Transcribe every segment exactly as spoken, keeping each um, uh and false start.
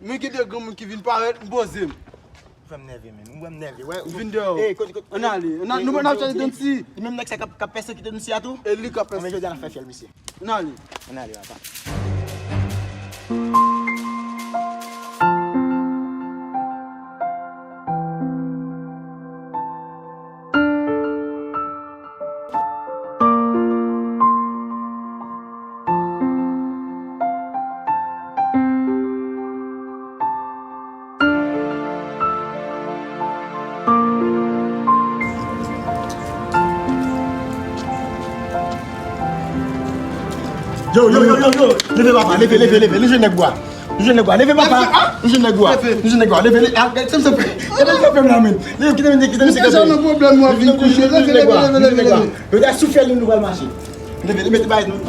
Mwen gen de granmoun ki vin parèt, m poze m. Ou fè m nève, men. Ou fè m nève. Wè, ou vin deyò. Ey, kote, kote, ann ale. Ann ale, nou, nou ap chache Donncy. Li menm nèg sa k ap, k ap pèsekite Donncy a tou? E li k ap pèsekite. Anben, jodi a n ap fè fyèl misye. Ann ale. Ann ale, papa. Yo, yo, yo, yo, yo. Leve, papa, leve, leve, leve. Nou jwenn nèg bwa. Nou jwenn nèg bwa. Leve, papa. Nou jwenn nèg bwa. Nou jwenn nèg bwa. Leve. Ah, gade sa misye fè. Gade sa misye fè la, men. Leve, kite m, kite m, kite m. Misye nan pwoblèm, mwen vin kouche. Leve, leve, leve, leve, leve. Yo, gade sou fyèl nou, nou pral mache. Leve, leve, mete bagay nou.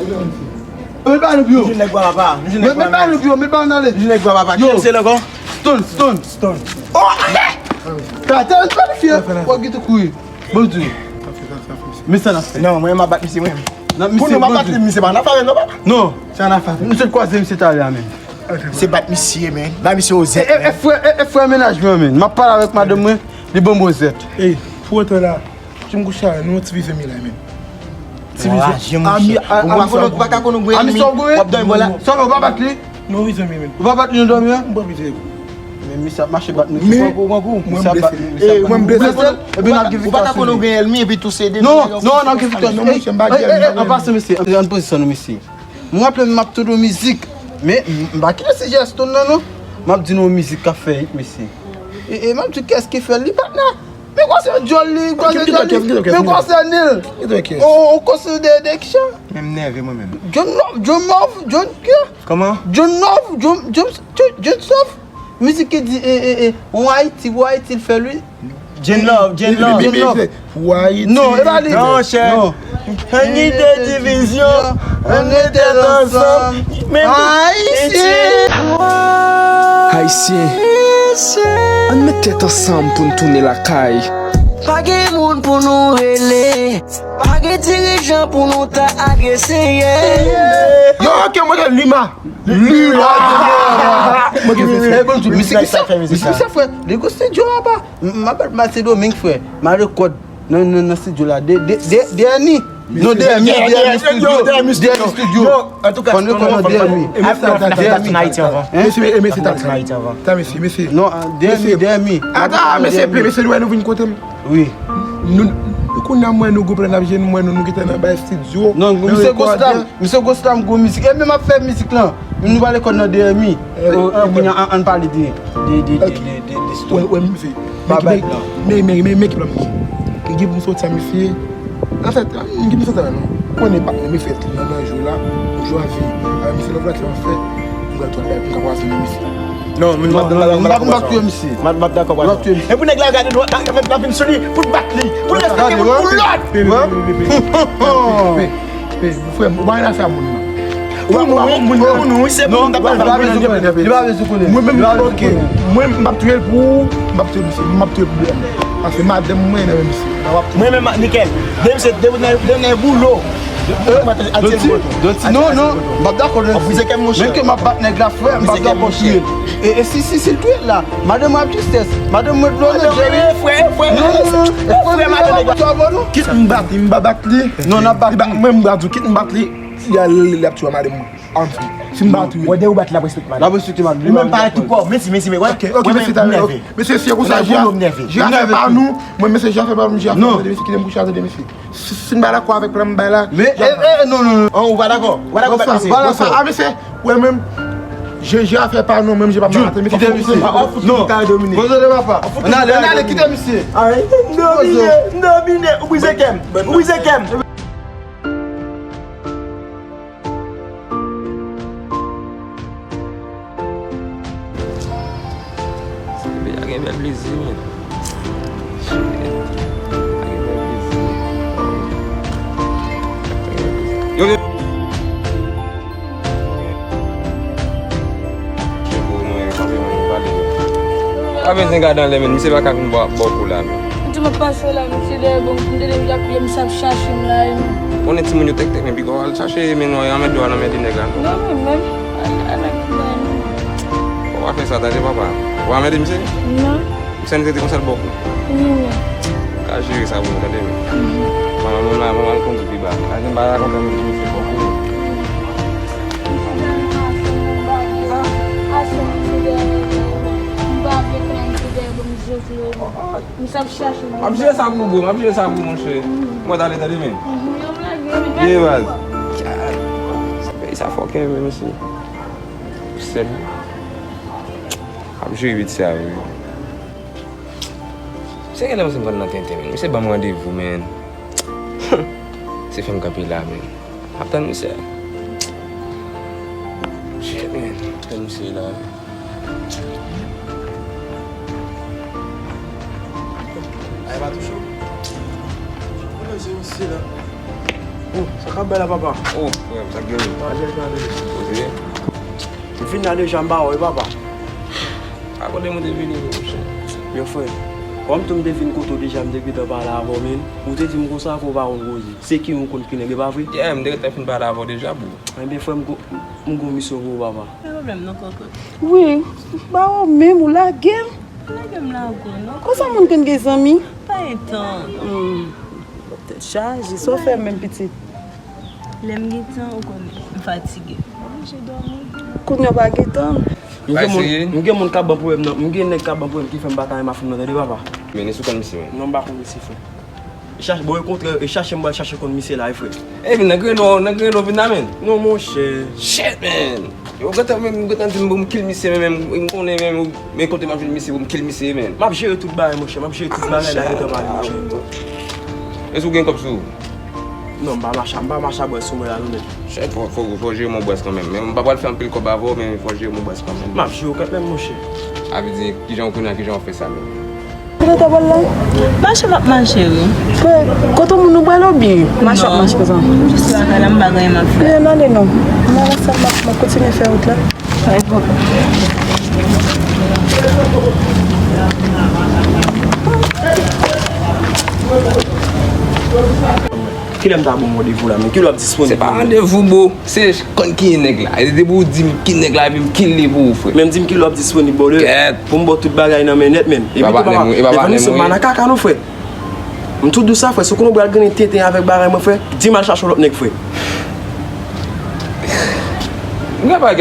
Mete bagay nou pyo. Nou jwenn nèg bwa, papa. Nou jwenn nèg bwa, mete bagay nou pyo, mete bagay nou ale. Nou jwenn nèg bwa, papa. Yo. Ki sèl ankò? Stone, Stone, Stone. Oh! Ka tèl planifye. Wè, ki tou kouri. Bon, di. Mesye, n ap fè. Non, mwen, m ap bat misye, mwen. Pou nou, m ap bat misye, pa nan afè, non, papa. Non. Se nan afè. Nou sot kwaze misye talè a, men. Se bat misye, men. Bat misye ozèt, men. E, e, e frè, e, e frè mennaj mwen, men. M ap pale avèk madanm mwen, li ban m ozèt. Ey, pou otan la, Jim Gouchard, nou yon ti vi zanmi la, men. Ti vi zanmi. Ami, a, ami sa w gen. Ou pa ka konn ou gen ami, w ap dòmi bò la. Sa w pa bat li? Non, wi, zanmi, men. Ou pa bat li nan dòmi an? M pran piti. Men misye ap mache bat nou. Ou pran kou, ou pran kou. Misye ap bat nou, misye ap bat nou. Ou blese l? Epi n ap gen viktwa sou li. Ou pa ka konn ou gen ènmi epi tou se de. Non, non, n ap gen viktwa sou li. Non, monchè, m pa gen ènmi. An pasan, mesye, ann poze san nou, mesye. M raple m, m ap tande yon mizik. Men, m, m pa kite sijè Stone nan, non. M ap di nou yon mizik k ap fè hit, mesye. E, e m ap di kiyès ki fè l, li bat la. Men konsè dyòl li, konsè dyòl li. Men konsè nil. O, o, konsè de, de kicha. Men m nève mwen menm. John Love, John Love, John kicha? Kòman? John Love, John, John, John, John Love. Mizik ki di, e, e, e, on Ayiti, on Ayiti l fè l wi. John Love, John Love. John Love. Pou Ayiti. Non, e pa li. Non, chè. Non. Ann kite divizyon, ann met tèt ansanm. Ayisyen. Ayisyen, ann met tèt ansanm pou n tounen lakay. Pa gen moun pou nou rele, pa gen dirijan pou nou ta adrese, yeah. Yo, ok, mwen gen Lima. Lima. Mwen gen Lima. Misye, misye, misye, frè, li gen studio apa. M, m ap bat Sendomeng, frè. M al rekòd nan, nan, nan studio la. De, de, de, Dermi. Non, Dermi, Dermi studio. Dermi studio. Fò n rekòd nan Dermi. Mesye, mesye, mesye, mesye. Non, Dermi, Dermi. Ata, mesye, mesye, nou wè nou vin kote m. Wi. Nou, nou kounye a m wè nou gwo plan n ap jere, m wè nou, nou gentan nan bay studio. Non, misye gwo slam, misye gwo slam, gwo mizik. E menm ap fè mizik lan. Nou pral rekòd nan Dermi. Kounye a, ann pale de, de, de, de, de, de, de Stone. Wè, wè, misye. Men, men, men, men ki plan m gen. M gen pou m soti a misye. Anfèt, m gen pou m soti a non. Konnen pa, men fèt nan, nan jou la, jou a vi. Misye lòt la ki ap fè. M pral tou bay pou m ka kwaze nan misye. Non, m ap dakò kwaze misye. M ap dakò kwaze. E pou nèg la gade nou, l ap vin sou li, pou l bat li, pou l rete pou l lòd. Frè m, ou pa gen afè a moun nan. Ou pa moun nan. Ou pa moun nan, wi, se pou moun nan. Li pa bezwen konnen. Li pa bezwen konnen. Mwen menm, ok. Mwen, m ap touye l pou ou, m ap touye misye, m ap touye l pou blan. Paske madanm mwen nan men misye. Mwen menm ak Nickel. De misye, de nan boulo. Doti, non, non, m p ap dakò, Doti. Menm ke m ap bat nèg la, frè, m p ap dakò touye l. E, e si, si, si l touye l la, madanm mwen ap tristès, madanm mwen dlo nan je wi. Frè, frè, non, non, non, frè, madanm nèg la. Kit m bat li, m pa bat li. Non, n ap bat li. Mwen, m bat ou, kit m bat li, y a l ap touye madanm mwen. Ann, si m bat ou. Wè, de ou bat l ap respekte madanm. L ap respekte madanm. Ou menm parèt tou kò, mesi, mesi, men wè. Ok, ok, mesye, ta nève. Mesye, si se konsa, je a fè pa nou, mwen, mesye, je a fè pa nou, je a fè pa nou, mesye, kite m kouche atande, mesye. Si, si m pa dakò avèk plan m bay la. Men, eh, eh, non, non, non. An, ou pa dakò? Ou pa dakò avèk misye? Ou pa dakò? A, mesye, wè menm, je, je a fè pa nou, menm je pa dakò avèk misye. Kite misye. Non. Poze de papa. Ann ale, ann ale, kite misye. Ay, m domine, m domine. Ou brize kè m. Ou brize kè m. Peyi a gen bèl plezi, men. Shit. A gen bèl plezi. Yo, yo. Pa bezwen gade anlè, men. Misye pa ka vin bò, bò kou la, men. Di m ap pase la, misye dèyè bon, m tande deja ap, misye ap chache m la, wi. Konnen timoun yo tèktèk, men piga w al chache men nou anmède w al anmède nèg la. Non, mwen menm, al, al ak nèg la, non. Ou pa fè Sa tande papa. Ou pa mède misye? Non. Misye nou trete konsa l bòkou. Wi, wi. Ka jere sa pou nou tande men. Manman m la, manman l kondui pi ba. Ka gen bagay kontan men misye bòkou. M pa vle pran misye dèyè pou m jofle. M t ap chache m ap jere sa pou ou, bro. M ap jere sa pou ou, monchè. Mwen t ale tande men. Ye baz. Sa peyi sa fòkè men mesye. Sèl. M ap jere vit sa wi. Se genlè misye m pran nan tenten men. Misye ban m randevou men. Se fè m kanpe la men. M ap tann misye. Shit men. M ap tann misye la. Ay pa touche w. Konnen se misye la. Oh, sa k ap bay la papa? Oh, frè m, sa k gen? Pa jere, pa jere. Poze. M vin la deja, m pa wè w, papa. A kote mwen te vini, monchè? Byen, frè. Kòm tou m te vin kote w deja, m te gentan pale avè w, men. Ou te di m konsa ke w pa konn koze. Se ki ou konn ki nèg, e pa vre? Yeah, m te gentan fin pale avè w deja, bro. Ebyen, frè m, m gon misyon pou ou, papa. Pa gen pwoblèm non, kòkòt. Wi, ba w menm, ou lage m. Pa lage m lage w non. Konsa moun konn gen zanmi? Pa gen tan. Hmm. Tèt chaje, sa w fè menm pitit? Lè m gen tan, ou konnen, m fatige. M oblije dòmi. Kounye a w pa gen tan? M gen moun, m gen moun k ap ban pwoblèm nan, m gen nèg k ap ban pwoblèm ki fè m pa ka renmen fanm nan, tande papa. Men, èske w konn misye menm? Non, m pa konn misye, frè. E chache, bon, okontrè, e chache m pral chache konn misye la, wi, frè. Epi nan grenn ou, nan grenn ou vin la, men. Non, monchè. Shit, man. Yo, gentan, men, gentan di m pou m kill misye, men, men, m konnen, men, men kote m ap jwenn misye pou m kill misye, men. M ap jere tout bagay, monchè, m ap jere tout bagay la, gentan pale, monchè. Èske w gen kòb sou ou? Non, m pa mache, m pa mache a bwès sou mwen la, non, men. Shit, fò, fò, fò jere m yon bwès kanmenm. Men m pa pral fè anpil kòb avè w, men fò jere m yon bwès kanmenm. M ap jere w kanmenm, monchè. A vle di, kijan w konnen, kijan w fè sa, men? Kote w t ap al la? Mache m ap mache, wi. Frè, kote moun ou pral oubyen? Mache w ap mache konsa? Non. M jis lakay la, m pa gen anyen m ap fè. Byen, n ale non. M al ansanm, m ap, m ap kontinye fè wout la. Pa gen pwoblèm. Kilè m ta ba w randevou la, men kilè w ap disponib? Se pa randevou, bro. Se konn ki nèg la. E depi w di m ki nèg la, epi m kile pou ou, frè. Men m di m kilè w ap disponib, bro. Kèt. Pou m ba w tout bagay nan men nèt, men. Epi tou, papa, devan misye, m pa nan kaka non, frè. M tou di w sa, frè. Si w konnen w pral grennen tenten avèk bagay mwen, frè, di m al chache yon lòt nèg, frè.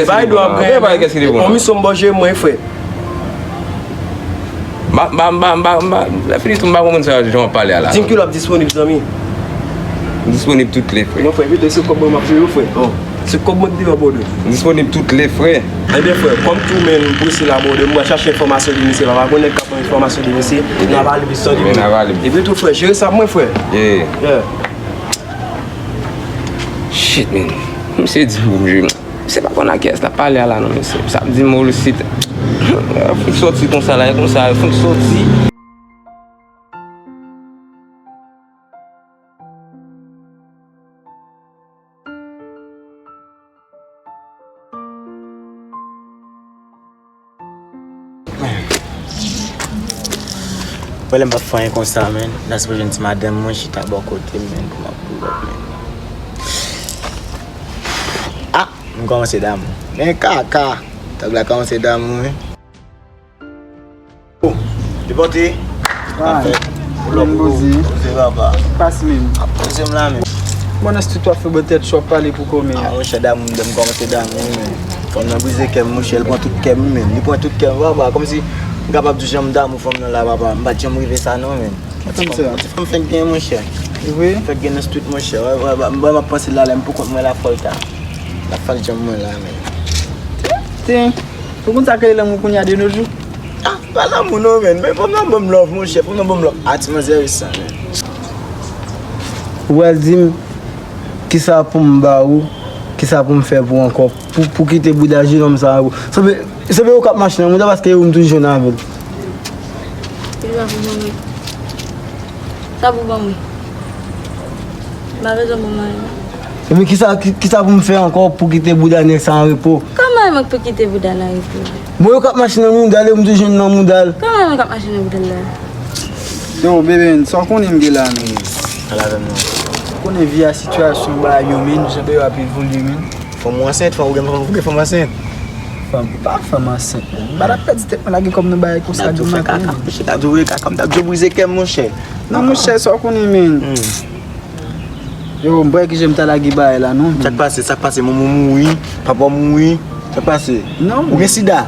Bay dwa ap grennen. Yon misye m ba w jere mwen, frè. M pa, m pa, m pa, m pa, m pa, lè fini tou, m pa konprann sa jan w ap pale a la. Di m kilè w ap disponib, zanmi. M disponib tout lè, frè. Non, frè, pito se kòb mwen m ap jere w, frè. Oh, se kòb mwen ki te ba w, brother. M disponib tout lè, frè. Ebyen, frè, kòm tou, men, m prese la, brother, m pral chache enfòmasyon de misye, papa. Gon nèg k ap ban enfòmasyon de misye, n a pale plis tande. N a pale. Epi tou, frè, jere sa pou mwen, frè. Yeah. Yeah. Shit, man. Misye di m pou m jere. Se pa konn a kiyès l ap pale a la non, mesye. Sa ap di m, oh, si t-, fouti sòti konsa la, e konsa, fouti sòti. Wè lè m p ap fè anyen konsa, man. Nan sipoze jwenn ti madanm mwen chita bò kote m, man, pou m ap pull up, man. Ah! M kòmanse damou. Men kaka! Tòg la kòmanse damou, wi. Oh, li pote. Ah, men poze. Poze, papa. Pas menm. Ap poze m la, men. Bon, nan street w ap fè bon tèt cho, w ap pale pou kò, men. Ah, monchè, damou m, m kòmanse damou, men. Fanm nan brize kè m, monchè, li pran tout kè m, men. Li pran tout kè m, papa. Kòmsi m kapab di w jan m damou fanm nan la, papa. M pa t janm rive sa, non, men. Atann sa. Ti fanm fèk gen, monchè. Vre? Fèk gen nan street, monchè. Wè, wè, wè, m ap panse l la, lè m pou kont mwen la, fò l ta. L ap fè l janm mwen la, men. Ten. Ou konn sa k rele lanmou kounye a de nos jours? Ah, pa lanmou non, men. Men fanm nan ban m love, monchè. Fanm nan ban m love. Ah, ti manzè wi sa, men. Ou pral di m kisa pou m ba ou, kisa pou m fè pou ou ankò, pou, pou kite bouda jenòm sa a. Sanble, sanble ou k ap mache nan mouda paske ou m toujou jwenn avè l. Kisa pou ban mwen? Sa pou ban mwen? M pa bezwen ban mwen anyen. Epi kisa, ki, kisa pou m fè ankò pou kite bouda nèg sa an repo? Kòman mwen pou kite bouda nan repo? Bon, yo k ap mache nan mouda l, yo m toujou jwenn nan mouda l. Kòman mwen k ap mache nan mouda l la? Yo, bebe, sa w konnen m gen la, men. Al avè m non. Ou konnen vi a, sitiyasyon, bagay yo, men, jan bagay yo ap evolye, men. Fanm ou ansent, fanm ou gen, fanm ou gen fanm ansent. Fanm, pa fanm ansent, men. M pa t ap pèdi tèt mwen lage kòb nan bagay konsa demen maten. Monchè, kaka, monchè, ta di w vre, kaka, m t ap di w brize kè m, monchè. Non, monchè, sa w konnen, men. Yo, m pa wè ki jan m ta lage bagay la, non. Sa k pase, sa k pase, manman w mouri, papa w mouri, sa k pase? Non. Ou gen sida?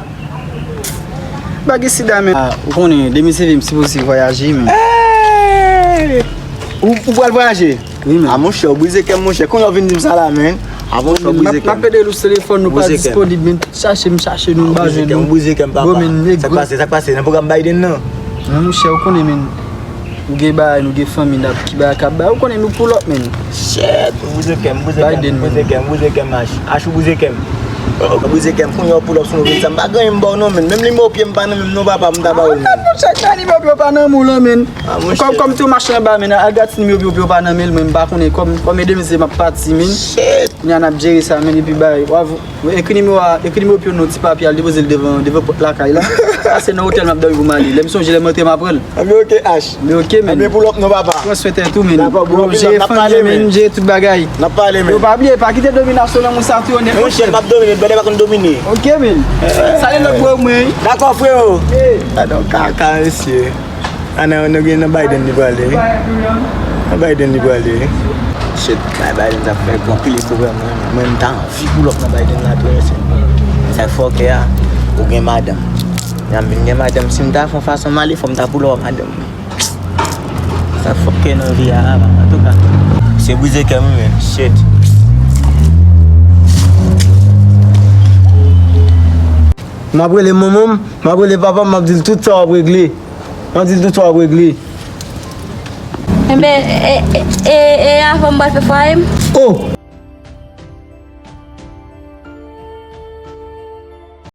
M pa gen sida, men. Ah, ou konnen, demen se vre, m sipoze vwayaje, men. Ou, ou pral vwayaje? Wi, men. Ah, monchè, ou brize kè m, monchè. Kounye a w vin di m sa la, men. Ah, monchè, ou brize kè m. M ap pede l sou telefòn, nou pa disponib, men. Chache m chache nou, m pa jwenn nou. Ou brize kè m, papa. Bon, men, sa k pase, sa k pase nan pwogram Biden nan? Non, monchè, ou konnen, men. Nou gen bagay, nou gen fanmi n ap, ki bagay k ap bay. Ou konnen nou pull up, men. Shit, ou brize kè m, brize kè m, brize kè m, brize kè m, H. H, ou brize kè m. Ou brize kè m, kounye a w pull up sou nou, vin sa. M pa gen anyen m ba w non, men. Menm nimewo pye m pa nan men m non, papa, m ta ba w l, men. Monchè, ki nimewo pye w pa nan men w lan, men. Kòm, kòm tou machin anba, men, al gad si nimewo pye w pa nan men l, men m pa konnen. Kòm, kòm e demen se m ap pati, men. Shit. Kounye a n ap jere sa, men, epi bay. W ap ekri nimewo a, ekri nimewo pye w nan ti papye, al depoze l devan, devan pòt lakay la. Pase nan otèl m ap dòmi pou m ale. Lè m sonje, lè m antre, m ap pran l. Anben, oke, H. Anben, oke, men. Anben, pull up non, papa. Pran swen tèt ou, men. Dakò, bro, jere fanmi an, men, jere tout bagay. N ap pale, men. Yo, pa bliye, pa kite dominasyon nan moun sa tou, yon nèg. Monchè, m ap domine, bèlè pa konn domine. Oke, men. Sale lòt bro mwen. Dakò, freo. Gade yon kaka, mesye. A, nan, nan, nan Biden li prale, wi. Nan Biden li prale, wi. Shit, bay Biden sa fè anpil efò vrèman. Mwen, m ta anvi pull up nan Biden la tou, mesye. Sa fòkè a, ou gen madanm. Jan m vin gen madanm, si m ta fè yon fason m ale, fò m ta pull up ak madanm mwen. Sa fòkè nan vi a, antouka. Se brize kè m, wi, men. Shit. M ap rele manman m, m ap rele papa m, m ap di l tout sa w ap regle. M ap di l tout sa w ap regle. Enben, e, e, e, e avan m pral fè fwaye m? Oh!